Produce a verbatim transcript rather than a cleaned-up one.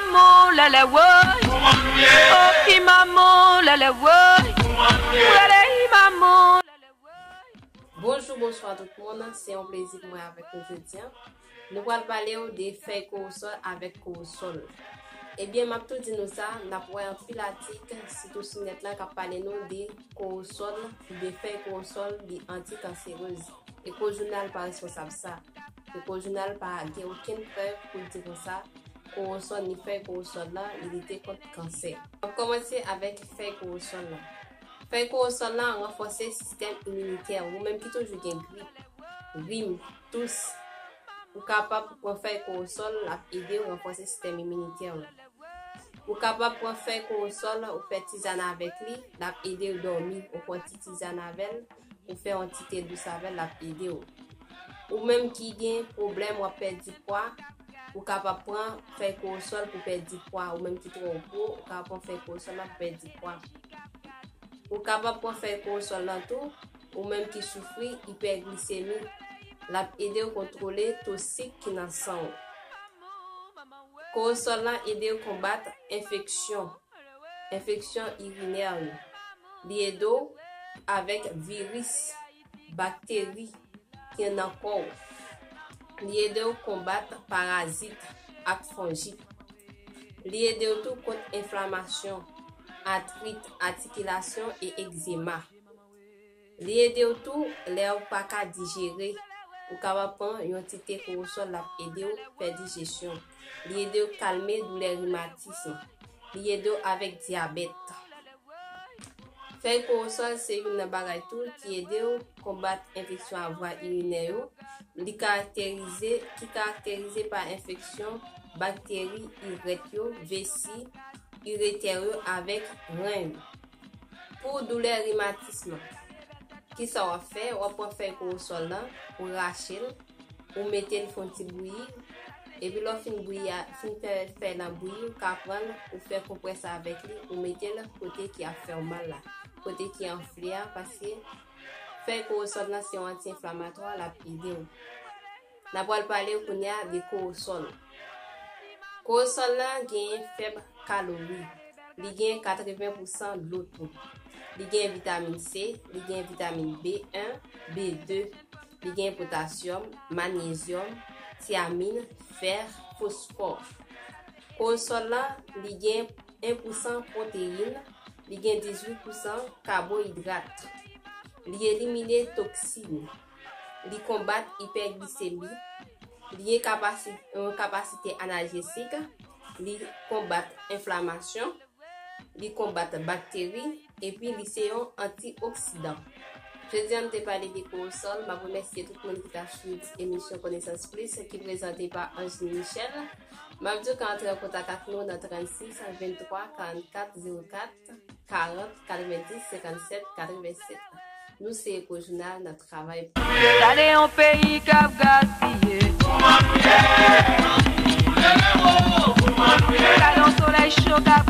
Maman lèlè woy. Oh, i maman lèlè woy. Prele i maman lèlè woy. Bonjou, bonswa tout moun. Se yon plezi pou mwen avèk nou jodi a. Nou pral pale w de fèy kowosòl avèk kowosòl. Ebyen, m ap tou di nou sa, n ap wè anpil atik, sitou sou nèt la, k ap pale nou de kowosòl, de fèy kowosòl, li antikanserez. Echo Journal pa responsab sa. Echo Journal pa gen okenn prèv pou l di konsa, kowosòl ni fèy kowosòl la, li lite kont kansè. N ap kòmanse avèk fèy kowosòl la. Fèy kowosòl la ranfòse sistèm iminitè ou, ou menm ki toujou gen grip, rim, tous. Ou kapab pran fèy kowosòl, l ap ede w ranfòse sistèm iminitè ou. Ou kapab pran fèy kowosòl, ou fè tizàn avèk li, l ap ede w dòmi. Ou pran ti tizàn avè l, ou fè yon ti te dous avè l, l ap ede w. Ou menm ki gen pwoblèm w ap pèdi pwa, ou kapab pran fèy kowosòl pou pèdi pwa. Ou menm ki twò gwo, ou kapab pran fèy kowosòl la pou pèdi pwa. Ou kapab pran fèy kowosòl lan tou, ou menm ki soufri ipèglisemi, l ap ede w kontwole to sik ki nan san w. Kowosòl lan ede w konbat enfeksyon, enfeksyon irinè yo. Li ede w avèk viris, bakteri ki nan kò w. Li ede w konbat parazit ak fonjit. Li ede w tou kont enflamasyon, atrit, atikilasyon e egzema. Li ede w tou lè w pa ka dijere. Ou kapab pran yon ti te kowosòl, l ap ede w fè dijesyon. Li ede w kalme doulè rimatism. Li ede w avèk dyabèt. Fèy kowosòl se youn nan bagay tou ki ede w konbat enfeksyon a vwa irinè yo. Li karakterize, ki karakterize pa enfeksyon bakteri irèt yo, vesi, iretè yo avèk ren yo. Pou doulè rimatism, kisa w ap fè? W ap pran fèy kowosòl lan, ou rache l, ou mete l fè yon ti bouyi. Epi lè w fin bouyi a, fin fè fèy lan bouyi, ou ka pran l, ou fè konprès avèk li, ou mete l kote ki ap fè w mal la, kote ki anfle a, paske fèy kowosòl lan se yon anti-enflamatwa, l ap ede w. N a pral pale kounye a de kowosòl. Kowosòl lan genyen fèb kalori. Li gen katreven pousan dlo tou. Li gen vitamin C, li gen vitamin B un, B deux, li gen potasyòm, manyezyòm, tyamin, fè, fosfò. Kowosòl lan, li gen en pousan pwoteyin, li gen dizuit pousan kaboyidrat. Li elimine toksin. Li konbat ipèglisemi. Li gen kapasi-, yon kapasite analjesik. Li konbat enflamasyon. Li konbat bakteri. Epi li se yon antioksidan. Jodi a, nou te pale de kowosòl. M ap remèsye tout moun ki t ap swiv emisyon Konesans Plis ki prezante pa Angeline Michel. M ap di w ka antre an kontak ak nou nan trannsis venntwa karannkat zewo kat karant katrevendis senkannsèt katrevensèt. Nou se Echo Journal, n ap travay pou. Gade yon peyi k ap gaspiye. Gade yon solèy cho k ap